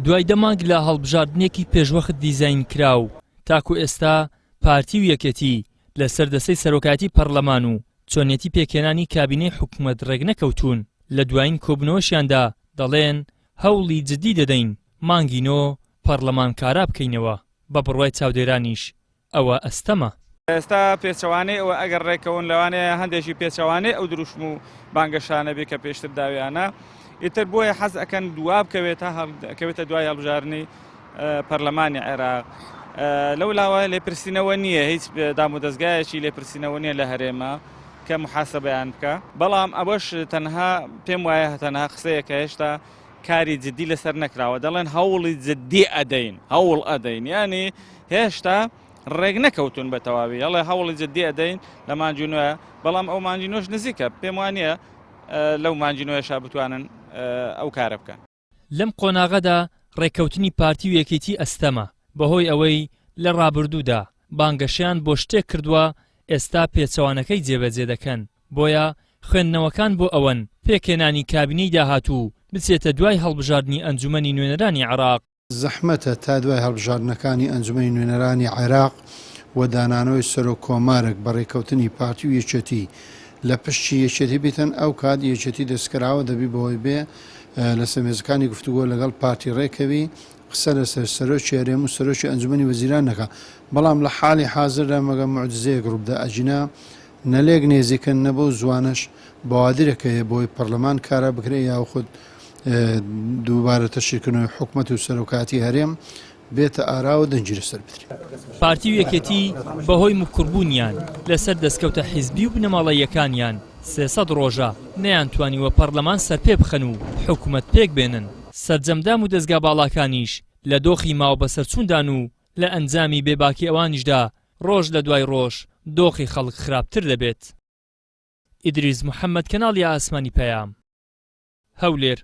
دوای دە مانگ لە هەڵبژاردنێکی پێشوەخت دیزاین کراو، تاکو ئێستا پارتی و یەکێتی لەسەر دەستەی سەرۆکایەتی پەڕلەمان و چۆنیەتی پێکهێنانی کابینەی حکومەت ڕێکنەکەوتوون، لە دوایین کۆبوونەوەشیاندا دەڵێن هەوڵی جدی دەدەین مانگی نۆ پەڕلەمان کارا بکەینەوە، بە بڕوای چاودێرانیش ئەوە ئەستەمە. ئێستا پێچەوانەی ئەوە ئەگەر ڕێکەون لەوانەیە هەندێکی پێچەوانەی ئەو دروشم و بانگەشانە بێ کە پێشتر داویانە ئیتر بۆیە حەز ئەکەن دوا بکەوێت تا کەوێتە دوای هەڵبژاردنی پەرلەمانی عێراق لەو لاوە لێپرسینەوە نییە هیچ دام و دەستگایەکی لێپرسینەوە نییە لە هەرێمە کە محاسبەیان بکە بەڵام ئەوەش تەنها پێم وایە تەنها قسەیەکە هێشتا کاری جدی لەسەر نەکراوە دەڵێن هەوڵی جدی ئەدەین هەوڵ ئەدەین ینی هێشتا ڕێک نەکەوتون بە تەواوی هەڵێ هەوڵی جدی ئەدەین لە مانجی نوێ بەڵام ئەو مانجی نۆش نزیکە پێم وانە لەو مانجی نوێشا بتوانن ئەو کارە بکەن. لەم قۆناغەدا ڕێککەوتنی پارتی و یەکێتی ئەستەمە، بەهۆی ئەوەی لە ڕابردوودا بانگەشەیان بۆ شتێک کردووە ئێستا پێچەوانەکەی جێبەجێ دەکەن، بۆیە خوێندنەوەکان بۆ ئەوەن پێکهێنانی کابینەی داهاتوو بچێتە دوای هەڵبژاردنی ئەنجومەنی نوێنەرانی عێراق. زەحمەتە تا دوای هەڵبژاردنەکانی ئەنجومەنی نوێنەرانی عێراق و دانانەوەی سەرۆک کۆمارێک بە رێککەوتنی پارتی و یەکێتی لە پشتی یەکێتی بیتن ئەو کات یەکێتی دەستکراوە دەبی بەوەی بێ لەسەر مێزەکانی گفتوگۆ لەگەڵ پارتی رێکەوی قسە لەسەر سەرۆکی هەرێم و سەرۆکی ئەنجومەنی وەزیران نەکا بەڵام لە حاڵی حازردا مەگەر موعجیزەیەک رووبدا ئەگینا نە لێک نێزیکن نە بەو زووانەش بەوادرێک هەیە بۆی پەرلەمان کارا بکرێ یاخود دووبارە تەشکیلکردنەوەی حکومەت و سەرۆکایەتی هەرێم بێتە ئاراوە دەنگی لەسەر بدرێ. پارتی و یەکێتی بەهۆی مکوڕبوونیان لەسەر دەستکەوتە حیزبی و بنەماڵەییەکانیان 300 ڕۆژە نەیانتوانیوە پەڕلەمان سەرپێ بخەن و حکومەت پێکبێنن، سەرجەم دام و دەزگا باڵاکانیش لە دۆخی ماوەبەسەرچووندان و لە ئەنجامی بێباکی ئەوانیشدا ڕۆژ لە دوای ڕۆژ دۆخی خەڵک خراپتر دەبێت. ئیدریس محەمەد کەناڵی ئاسمانی پەیام. هەولێر.